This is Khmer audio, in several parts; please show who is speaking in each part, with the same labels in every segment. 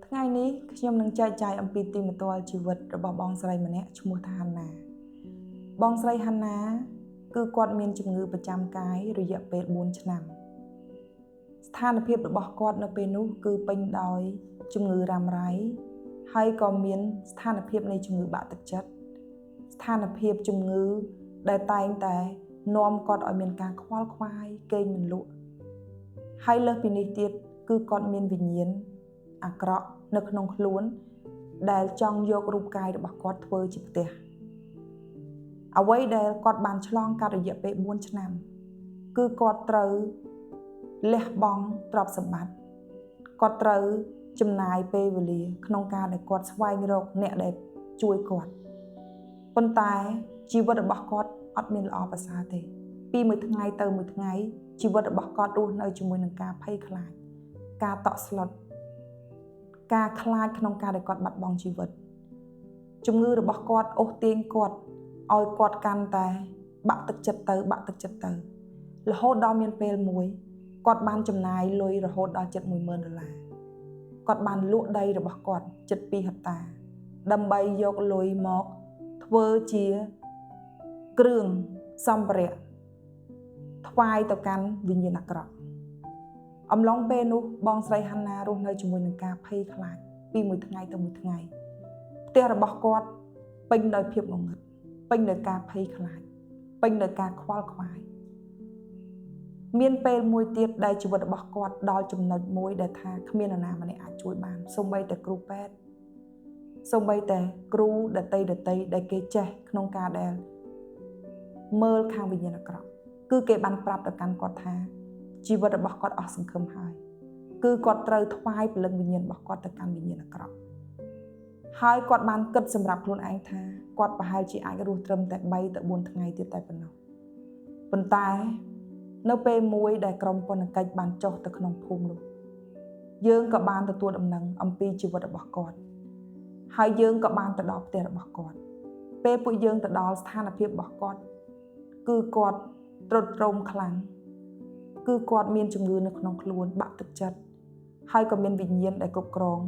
Speaker 1: ថ្ងៃនេះខ្ញុំនឹងចែកចាយអំពីទីបន្ទាល់ជីវិតរបស់បងស្រីម្នាក់ឈ្មោះថាហាន់ណាបងស្រីហាន់ណាគឺគាត់មានជំងឺប្រចាំកាយរយៈពេល4ឆ្នាំស្ថានភាពរបស់គាត់នៅពេលនោះគឺពេញដោយជំងឺរ៉ាំរ៉ៃហើយក៏មានស្ថានភាពនៃជំងឺបាក់ទឹកចិត្តស្ថានភាពជំងឺដែលតែងតែនាំគាត់ឲ្យមានការខ្វល់ខ្វាយគេងមិនលក់ហើយលើសពីនេះទៀតគឺគាត់មានវិញ្ញាណអាក្រក់នៅក្នុងខ្លួនដែលចង់យករូបកាយរបស់គាត់ធ្វើជាផ្ទះអ្វីដែលគាត់បានឆ្លងកាត់រយៈពេល4ឆ្នាំគឺគាត់ត្រូវលះបង់ទ្រព្យសម្បត្តិគាត់ត្រូវចំណាយពេលវេលាក្នុងការដែលគាត់ស្វែងរកអ្នកដែលជួយគាត់ប៉ុន្តែជីវិតរបស់គាត់អត់មានល្អប្រសើរទេពីមួយថ្ងៃទៅមួយថ្ងៃជីវិតរបស់គាត់រស់នៅជាមួយនឹងការភ័យខ្លាចការតក់ស្លុតការខ្លាចក្នុងការដែលគាត់បាត់បង់ជីវិតជំងឺរបស់គាត់អូសទាញគាត់ឲ្យគាត់កាន់តែបាក់ទឹកចិត្តទៅបាក់ទឹកចិត្តទៅរហូតដល់មានពេលមួយគាត់បានចំណាយលុយរហូតដល់ជិត10000ដុល្លារគាត់បានលក់ដីរបស់គាត់ជិត2ហិកតាដើម្បីយកលុយមកធ្វើជាគ្រឿងសម្ភារៈថ្វាយទៅកាន់វិញ្ញាណអាក្រក់អំឡុងពេលនោះបងស្រីហាន់ណារស់នៅជាមួយនឹងការភ័យខ្លាចពីមួយថ្ងៃទៅមួយថ្ងៃផ្ទះរបស់គាត់ពេញដោយភាពងងឹតពេញដោយការភ័យខ្លាចពេញដោយការខ្វល់ខ្វាយមានពេលមួយទៀតដែលជីវិតរបស់គាត់ដល់ចំណុចមួយដែលថាគ្មាននរណាម្នាក់អាចជួយបានសូម្បីតែគ្រូពេទ្យសូម្បីតែគ្រូដតីដែលគេចេះក្នុងការដែលមើលខាងវិញ្ញាណអាក្រក់គឺគេបានប្រាប់ទៅកាន់គាត់ថាជីវិតរបស់គាត់អស់សង្ឃឹមហើយគឺគាត់ត្រូវថ្វាយព្រលឹងវិញ្ញាណរបស់គាត់ទៅកាន់វិញ្ញាណអាក្រក់ហើយគាត់បានគិតសម្រាប់ខ្លួនឯងថាគាត់ប្រហែលជាអាចរស់ត្រឹមតែ3ទៅ4ថ្ងៃទៀតតែប៉ុណ្ណោះប៉ុន្តែនៅពេលមួយដែលក្រុមពន្ធកិច្ចបានចុះទៅក្នុងភូមិនោះយើងក៏បានទទួលដំណឹងអំពីជីវិតរបស់គាត់ហើយយើងក៏បានទៅដល់ផ្ទះរបស់គាត់ពេលពួកយើងទៅដល់ស្ថានភាពរបស់គាត់គឺគាត់ទ្រុឌទ្រោមខ្លាំងគឺគាត់មានជំងឺនៅក្នុងខ្លួនបាក់ទឹកចិត្តហើយក៏មានវិញ្ញាណដែលគ្រប់គ្រង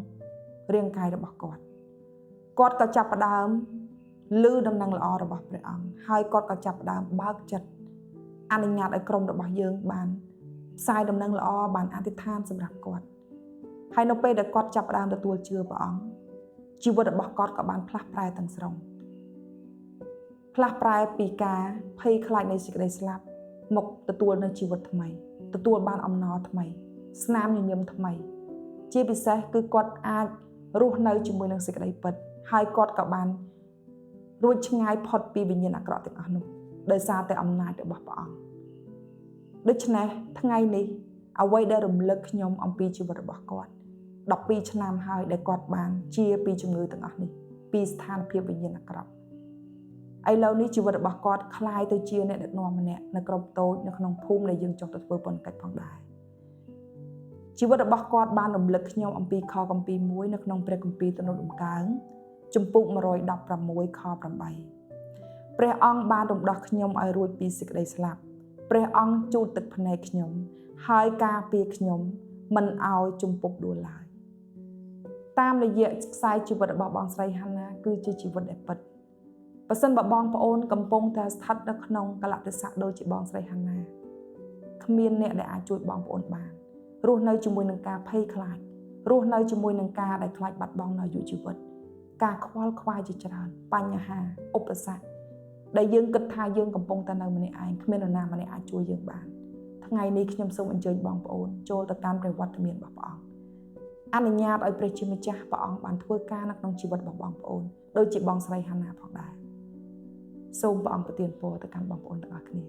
Speaker 1: រាងកាយរបស់គាត់គាត់ក៏ចាប់ផ្ដើមឮដំណឹងល្អរបស់ព្រះអង្គហើយគាត់ក៏ចាប់ផ្ដើមបើកចិត្តអនុញ្ញាតឲ្យក្រុមរបស់យើងបានផ្សាយដំណឹងល្អបានអធិដ្ឋានសម្រាប់គាត់ហើយនៅពេលដែលគាត់ចាប់ផ្ដើមទទួលជឿព្រះអង្គជីវិតរបស់គាត់ក៏បានផ្លាស់ប្រែទាំងស្រុងផ្លាស់ប្រែពីការភ័យខ្លាចនៃសេចក្តីស្លាប់មកទទួលនូវជីវិតថ្មីទទួលបានអំណរថ្មីស្នាមញញឹមថ្មីជាពិសេសគឺគាត់អាចរស់នៅជាមួយនឹងសេចក្តីពិតហើយគាត់ក៏បានរួចឆ្ងាយផុតពីវិញ្ញាណអាក្រក់ទាំងអស់នោះដោយសារតែអំណាចរបស់ព្រះអង្គដូច្នេះថ្ងៃនេះអ្វីដែលរំលឹកខ្ញុំអំពីជីវិតរបស់គាត់12ឆ្នាំហើយដែលគាត់បានជាពីជំងឺទាំងអស់នេះពីស្ថានភាពវិញ្ញាណអាក្រក់ឥឡូវនេះជីវិតរបស់គាត់ក្លាយទៅជាអ្នកដឹកនាំម្នាក់នៅក្រុមតូចនៅក្នុងភូមិដែលយើងចុះទៅធ្វើពន្ធកិច្ចផងដែរជីវិតរបស់គាត់បានរំលឹកខ្ញុំអំពីខគម្ពីរមួយនៅក្នុងព្រះគម្ពីរទំនុកដំកើងជំពូក116ខ8ព្រះអង្គបានរំដោះខ្ញុំឲ្យរួចពីសេចក្តីស្លាប់ព្រះអង្គជូតទឹកភ្នែកខ្ញុំហើយការពារខ្ញុំមិនឲ្យជំពប់ដួលឡើយតាមរយៈខ្សែជីវិតរបស់បងស្រីហាន់ណាគឺជាជីវិតដែលពិតបើសិនបើបងប្អូនកំពុងតែស្ថិតនៅក្នុងកលៈទេសៈដូចជាបងស្រីហាន់ណាគ្មានអ្នកដែលអាចជួយបងប្អូនបានរស់នៅជាមួយនឹងការភ័យខ្លាចរស់នៅជាមួយនឹងការដែលខ្លាចបាត់បង់នៅអាយុជីវិតការខ្វល់ខ្វាយជាច្រើនបញ្ហាឧបសគ្គដែលយើងគិតថាយើងកំពុងតែនៅម្នាក់ឯងគ្មាននរណាម្នាក់អាចជួយយើងបានថ្ងៃនេះខ្ញុំសូមអញ្ជើញបងប្អូនចូលទៅកាន់ព្រះវត្តមានរបស់ព្រះអង្គអនុញ្ញាតឲ្យព្រះជាម្ចាស់ព្រះអង្គបានធ្វើការនៅក្នុងជីវិតរបស់បងប្អូនដូចជាបងស្រីហាន់ណាផងដែរសូមព្រះអង្គប្រទានពរទៅកាន់បងប្អូនទាំងអស់គ្នា